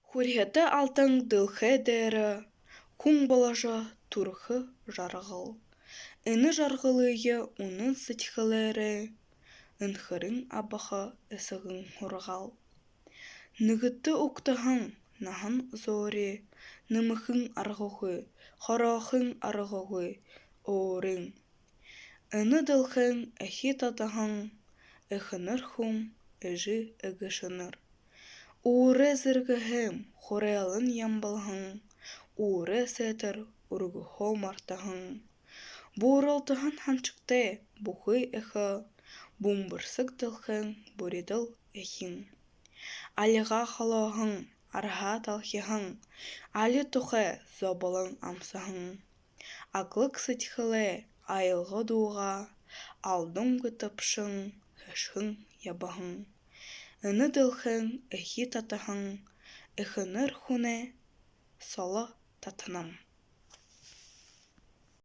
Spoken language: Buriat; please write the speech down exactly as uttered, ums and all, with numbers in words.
Хүрьһэтэ алтан дэлхэй дээрэ хүн боложо түрэхэ жаргал. Энэ жаргалые үнэн сэдьхэлээрээ энхэрэн абаха эсэгын һургаал. Нэгэтэ угтаһан наһан зөөри нэмэхын аргагүй, хороохын аргагүй өөрын. Энэ дэлхэйн эхи татаһан эхэнэр хүн, эжы эгэшэнэр. Үүрэй зэргэһээн хүрээлэн ямбалһан, үүрэй сайтар үргэһөө мартаһан. Бууралтаһан һаншагтай бүхы эхэ, бүмбэрсэг дэлхэйн бүридэл эхин. Альгаа холооһон, арһаа талхиһан, али тухай зоболон амсаһан. Аглаг сэдьхэлэй аялга дуугаа алдангүй табшан хэшэһэн ябаһан. Энэ дэлхэйн эхи татаһан эхэнэр хүнэй соло татанам.